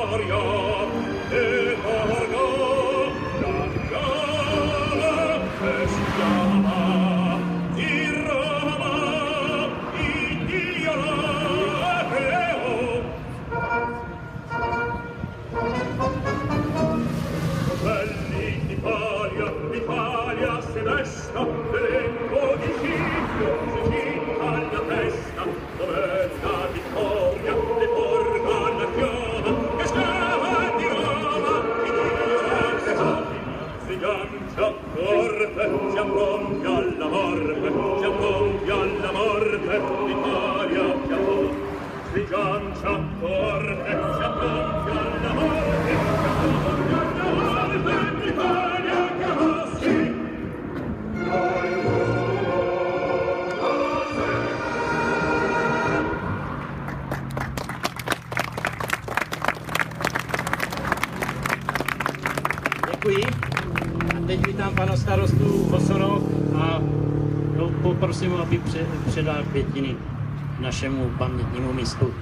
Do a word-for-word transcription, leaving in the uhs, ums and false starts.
Gloria e Varga, la Chiara e Schiava, di Roma, Indiana e Creo. Belli d'Italia, l'Italia si vesta, l'elenco di Cipro si cita alla festa, dov'è la vittoria, le porga la Chiara, che Schiava di Roma, Indiana e Creo. Briganti a corte, siamo pronti alla morte, siamo pronti alla morte, Italia che ha forte. Briganti a corte, siamo pronti alla morte, siamo pronti alla morte, Italia che ha forte. Děkuji. A teď vítám pana starostu Hosorok a poprosím, aby předal květiny našemu pamětnímu místu.